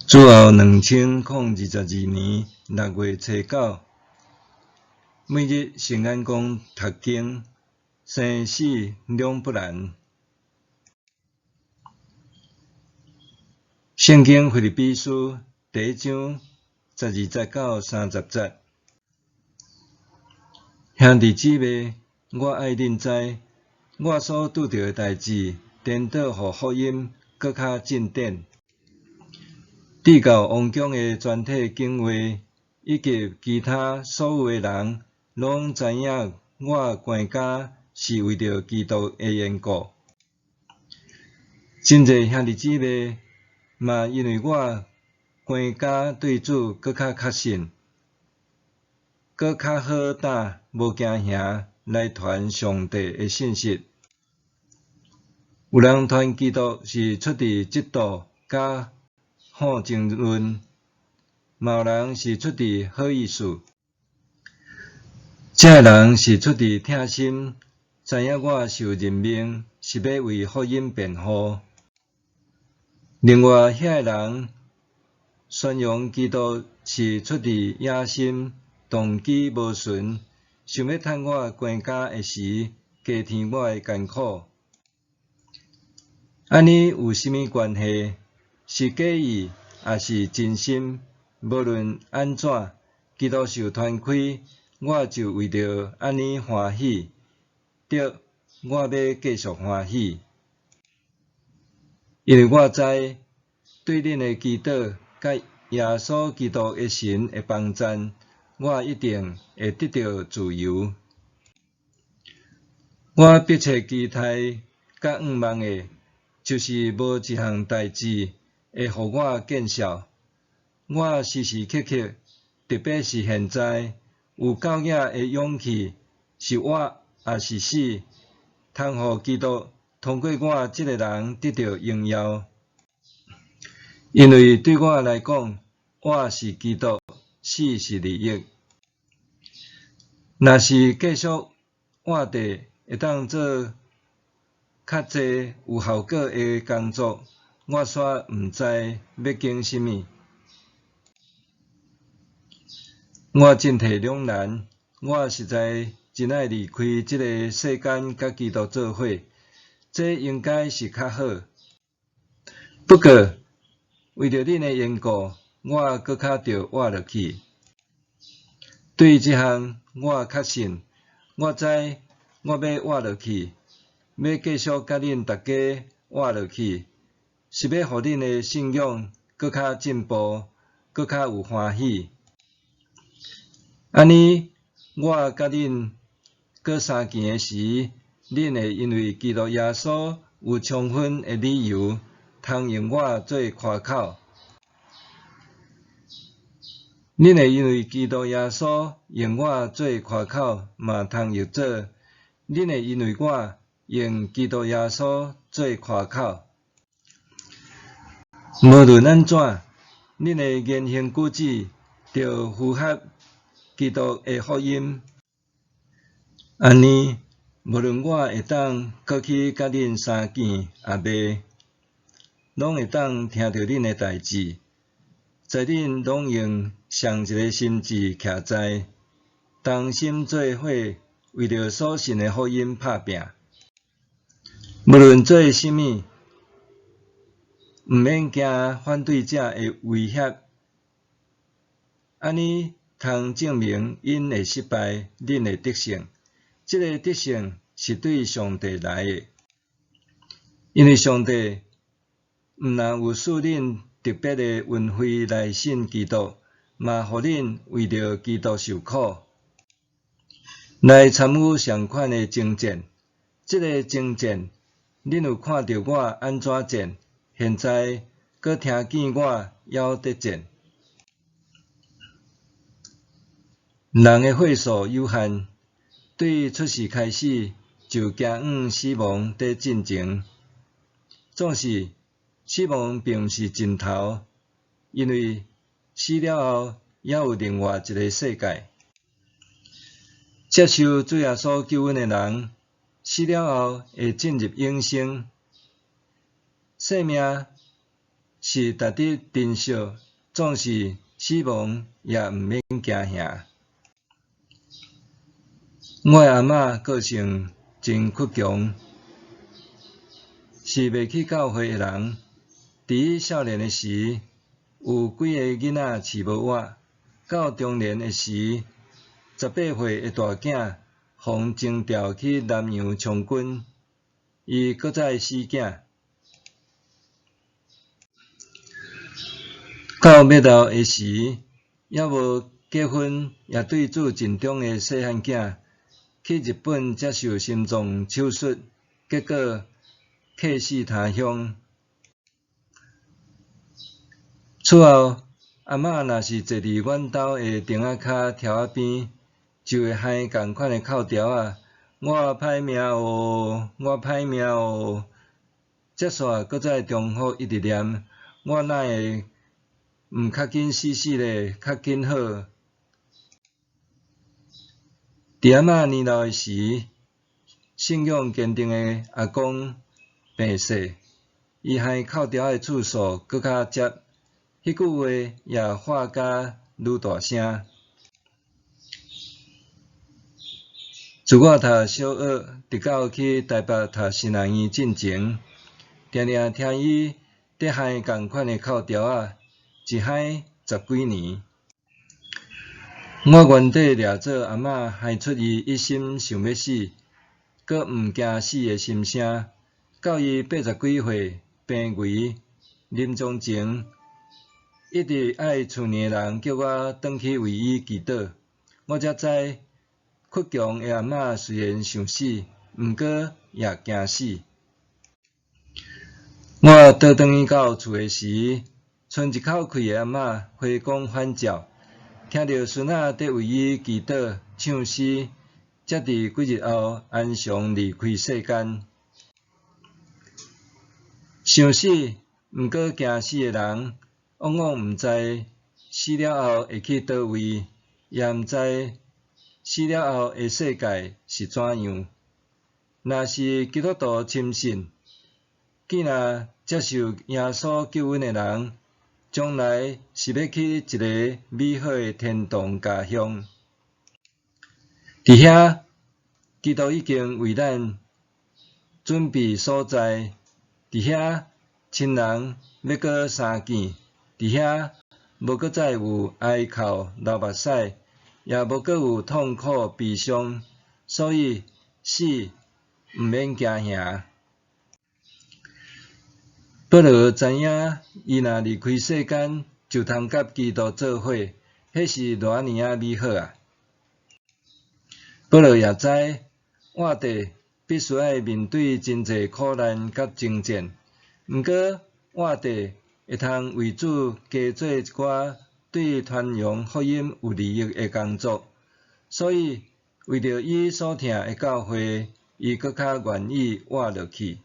主後2022年6月初九，每日聖眼光讀經，生死兩不難。聖經腓立比書第一章12節到30節。兄弟姊妹，我愛恁知，我所拄著的代誌，顛倒予福音閣較進展。至到王宮的全體警衛以及其他所有的人，攏知影我關監是為著基督的緣故。真濟兄弟姊妹嘛，因為我關監對主閣較確信，閣較好膽，無驚嚇來傳上帝的信息。有人傳基督是出自嫉妒佮好爭論，嘛有人是出自好意思。這个人是出自疼心，知影我受任命是欲為福音辯護。另外，遐个人宣揚基督是出自野心，動機無純，想欲趁我關監的時，加添我的艱苦。按呢有啥物關係？是假意，抑是真心？無論按怎，基督受傳開，我就為著按呢歡喜。對，我欲繼續歡喜，因為我知對恁的祈禱佮耶穌基督的神的幫贊，我一定會得著自由。我迫切期待佮向望的，就是無一項代誌會予我見笑。我時時刻刻，特別是現在，有夠額的勇氣，是活抑是死，通予基督通過我這个人得著榮耀。因為對我來講，活是基督，死是利益。若是繼續活著，會當做較濟有效果的工作，我煞毋知欲揀啥物。我進退兩難，我實在真愛離開這个世間，佮基督做伙，這應該是較好。不過，為著恁的緣故，我閣較著活落去。對這項，我確信，我知我欲活落去，欲繼續佮恁逐家活落去，是欲予恁的信仰閣較進步，閣較有歡喜。按呢，我佮恁閣相見的時，恁會因為基督耶穌有充分的理由，通用我做誇口。恁會因為基督耶穌用我做誇口，嘛通譯做恁會因為我用基督耶穌做誇口。無論按怎，恁的言行舉止著符合基督的福音。按呢，無論我會當閣去佮恁相見抑袂，攏會當聽著恁的代誌，知恁攏用仝一个心志徛在，同心做伙，為著所信的福音拍拚。無論做啥物，毋免驚反對者的威脅，按呢通證明𪜶會失敗，恁會得勝。這个得勝是對上帝來的，因為上帝毋但有賜恁特別的恩惠來信基督，嘛予恁為著基督受苦，來參與仝款的爭戰。這个爭戰，恁有看著我按怎戰，現在閣聽見我猶佇戰。人的歲數有限，對出世開始就行往死亡佇進前。總是死亡並毋是盡頭，因為死了後，猶有另外一个世界。接受主耶穌救恩的人，死了後會進入永生。生命是值得珍惜，縱使死亡也毋免驚嚇。我的阿嬤個性真倔強，是袂去教會的人。佇伊少年的時，有幾個囡仔飼無活；到中年的時，18歲的大囝予徵調去南洋充軍，伊閣再死囝。到尾後的時，猶無結婚，也對主盡忠的細漢囝，去日本接受心臟手術，結果客死他鄉。此後，阿嬤若是坐佇阮兜的亭仔跤柱仔邊，就會哼仝款的哭調仔：我歹命哦，我歹命哦。接煞閣再重複一直念：我哪會毋較緊死死咧，較緊好。佇阿嬤年老的時，信仰堅定的阿公病逝，伊哼哭調仔的次數閣較捷，彼句話也喊甲愈大聲。自我讀小學，直到去台北讀神學院進前，定定聽伊佇哼仝款的哭調仔，一哼十幾年。我原底掠做阿嬤哼出伊一心想欲死，閣毋驚死的心聲，到伊80幾歲病危，臨終前，一直愛厝裡的人叫我轉去為伊祈禱，我才知倔強的阿嬤雖然想死，毋過也驚死。我倒轉去到厝的時，剩一口氣的阿嬤回光返照，聽著孫仔佇為伊祈禱、唱詩，才佇幾日後安詳離開世間。想死，毋過驚死的人，往往毋知死了後會去佗位，也毋知死了後的世界是怎樣。若是基督徒深信，既若接受耶穌救恩的人，將來是欲去一个美好的天堂家鄉。佇遐，基督已經為咱準備所在。佇遐，親人欲閣相見。佇遐，無閣再有哀哭流目屎，也無閣有痛苦悲傷，所以死毋免驚嚇。保羅知影，伊若離開世間，就通佮基督做伙，彼是偌爾仔美好啊！保羅也知，活著必須愛面對真濟苦難佮爭戰，毋過活著會通為主加做一寡對傳揚福音有利益的工作，所以為著伊所疼的教會，伊閣較願意活落去。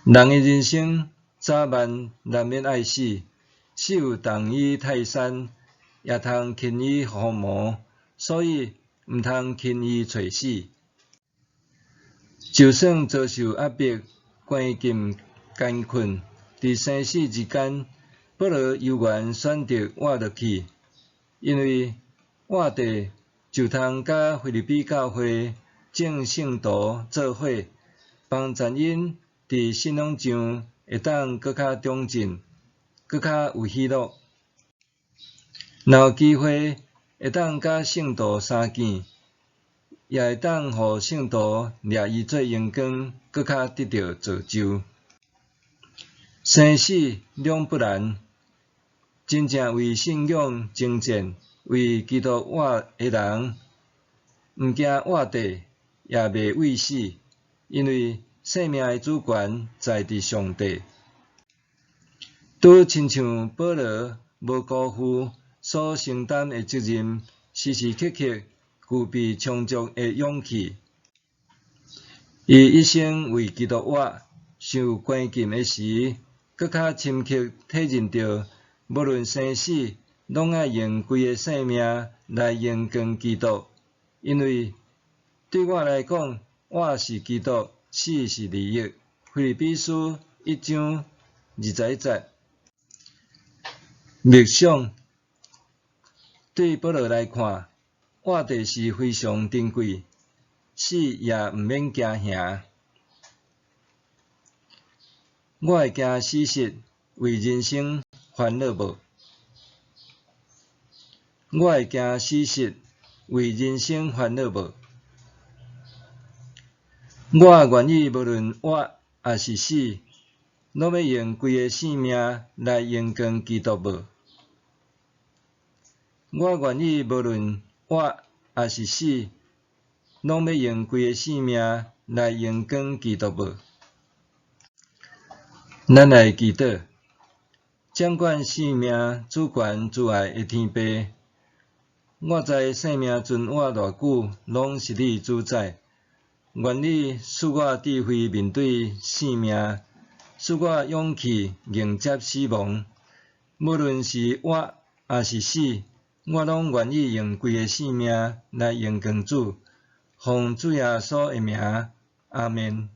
人的人生早晚難免愛死，死有重於泰山，也通輕於鴻毛，所以毋通輕易揣死。就算遭受壓迫、關禁、艱困，佇生死之間，保羅猶原選擇活落去，因為活著就通佮腓立比教會眾聖徒做伙，幫助𪜶佇信仰上會當閣較長進，閣較有喜樂。若有機會會當佮聖徒相見，也會當予聖徒掠伊做榮光，閣較得著造就。生死兩不難，真正為信仰征戰、為基督活的人，毋驚活著，也袂畏死，因為生命的主權在佇上帝。拄親像保羅無辜負所承擔的責任，時時刻刻具備充足的勇氣。伊一生為基督活，受關禁的時，閣較深刻體認著，無論生死，攏愛用規个性命來榮光基督。因為對我來講，活是基督，死是利益。腓立比書一1章21節。默想，對保羅來看，活著是非常珍貴，死也毋免驚嚇。我會驚死實為人生煩惱無？我會驚死實為人生煩惱無？我願意無論活抑是死，攏欲用規个性命來榮光基督無？我願意無論活抑是死，攏欲用規个性命來榮光基督無？咱來祈禱，掌管生命主權慈愛的天父，我知生命存活偌久，攏是你主宰。願你賜我智慧面對生命，賜我勇氣迎接死亡。無論是活抑是死，我攏願意用規个性命來榮光主。奉主耶穌的名，阿們。